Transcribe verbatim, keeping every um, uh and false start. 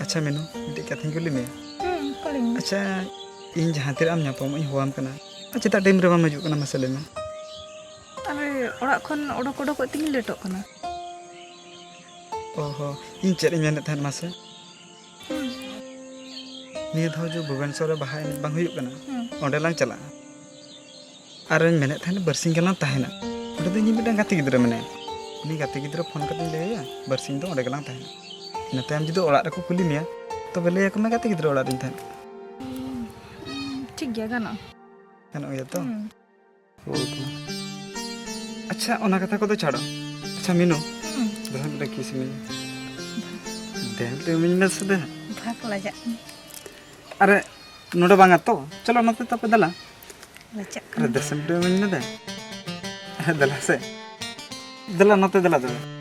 ᱟᱪᱪᱷᱟ ᱢᱤᱱᱩ, ᱢᱤᱫᱴᱮᱡ ᱠᱟᱛᱷᱟᱧ ᱠᱩᱞᱤ ᱢᱮᱭᱟ᱾ ᱦᱩᱸ, ᱠᱩᱞᱤᱧ ᱢᱮ᱾ ᱟᱪᱪᱷᱟ, ᱤᱧ ᱡᱟᱦᱟᱸ ᱛᱤᱨᱮ ᱟᱢ ᱧᱟᱯᱟᱢᱚᱜ ᱤᱧ ᱦᱚᱦᱚᱣᱟᱢ ᱠᱟᱱᱟ, ᱟᱨ ᱪᱮᱫᱟᱜ ᱴᱟᱭᱤᱢ ᱨᱮ ᱵᱟᱢ ᱦᱤᱡᱩᱜ ᱠᱟᱱᱟ, ᱢᱟᱥᱮ ᱞᱟᱹᱭ ᱢᱮ? ᱟᱨᱮ, ᱚᱲᱟᱜ ᱠᱷᱚᱱ ᱚᱰᱚᱠ ᱚᱰᱚᱠᱚᱜ ᱛᱮᱜᱤᱧ ᱞᱮᱴᱚᱜ ᱠᱟᱱᱟ᱾ ᱚ ᱦᱚ, ᱤᱧ ᱪᱮᱫ ᱤᱧ ᱢᱮᱱᱮᱫ ᱛᱟᱦᱮᱸᱫ ᱢᱟᱥᱮ? ᱦᱩᱸ᱾ ᱱᱤᱭᱟᱹ ᱫᱷᱟᱣ ᱡᱮ ᱵᱷᱩᱵᱮᱱᱥᱚᱨ ᱨᱮ ᱵᱟᱦᱟ ᱮᱱᱮᱡ ᱵᱟᱝ ᱦᱩᱭᱩᱜ ᱠᱟᱱᱟ, ᱦᱩᱸ᱾ ᱚᱸᱰᱮ ᱞᱟᱝ ᱪᱟᱞᱟᱜᱼᱟ᱾ ᱟᱨᱤᱧ ᱢᱮᱱᱮᱫ ᱛᱟᱦᱮᱸᱫ ᱵᱟᱨᱥᱤᱧ ᱜᱟᱱ ᱞᱟᱝ ᱛᱟᱦᱮᱱᱟ᱾ ᱚᱸᱰᱮ ᱫᱚ ᱤᱧ ᱢᱤᱫᱴᱟᱝ ᱜᱟᱛᱮ ᱜᱤᱫᱽᱨᱟᱹ ᱢᱮᱱᱟᱭᱟ᱾ ᱩᱱᱤ ᱜᱟᱛᱮ ᱜᱤᱫᱽᱨᱟᱹ ᱯᱷᱳᱱ ᱠᱟᱛᱮᱧ ᱞᱟᱹᱭ ᱟᱭᱟ, ᱵᱟᱨᱥᱤᱧ ᱫᱚ ᱚᱸᱰᱮ ᱜᱮᱞᱟᱝ ᱛᱟᱦᱮᱱᱟ᱾ ᱤᱱᱟᱹ ᱛᱟᱭᱚᱢ ᱡᱩᱫᱤ ᱚᱲᱟᱜ ᱨᱮᱠᱚ ᱠᱩᱞᱤ ᱢᱮᱭᱟ, ᱛᱚᱵᱮ ᱞᱟᱹᱭ ᱟᱠᱚ ᱢᱮ ᱜᱟᱛᱮ ᱜᱤᱫᱽᱨᱟᱹ ᱚᱲᱟᱜ ᱨᱤᱧ ᱛᱟᱦᱮᱱᱟ᱾ ᱦᱩᱸ, ᱴᱷᱤᱠ ᱜᱮᱭᱟ, ᱜᱟᱱᱚᱜᱼᱟ᱾ ᱜᱟᱱᱚᱜ ᱜᱮᱭᱟ ᱛᱚ? ᱦᱩᱸ᱾ ᱦᱳᱭ ᱛᱚ᱾ ᱟᱪᱪᱷᱟ, ᱚᱱᱟ ᱠᱟᱛᱷᱟ ᱠᱚᱫᱚ ᱪᱷᱟᱲᱚ᱾ ᱟᱪᱪᱷᱟ ᱢᱤᱱᱩ, ᱦᱩᱸ᱾ ᱫᱮᱞᱟ ᱢᱤᱫᱴᱟᱝ ᱠᱤᱥ ᱤᱢᱟᱹᱧ ᱢᱮ᱾ ᱫᱮᱞᱟ ᱢᱤᱫᱴᱟᱝ ᱤᱢᱟᱹᱧ ᱢᱮ ᱥᱮ ᱫᱮ᱾ ᱵᱷᱟᱜᱽ ᱞᱟᱡᱟᱜ ᱠᱟᱱᱟ᱾ ᱟᱨᱮ, ᱱᱚᱰᱮ ᱵᱟᱝᱟ ᱛᱚ? ᱪᱚᱞᱚ ᱱᱚᱛᱮ ᱛᱟᱯᱮ ᱫᱮᱞᱟ᱾ ᱞᱟᱡᱟᱜ ᱟᱨᱮ, ᱠᱟᱱᱟ᱾ ᱫᱮᱥᱮ ᱢᱤᱫᱴᱟᱝ ᱤᱢᱟᱹᱧ ᱢᱮ ᱫᱮ᱾ ᱦᱮᱸ, ᱫᱮᱞᱟ ᱥᱮ᱾ ᱫᱮᱞᱟ ᱱᱚᱛᱮ ᱫᱮᱞᱟ ᱫᱮᱞᱟ᱾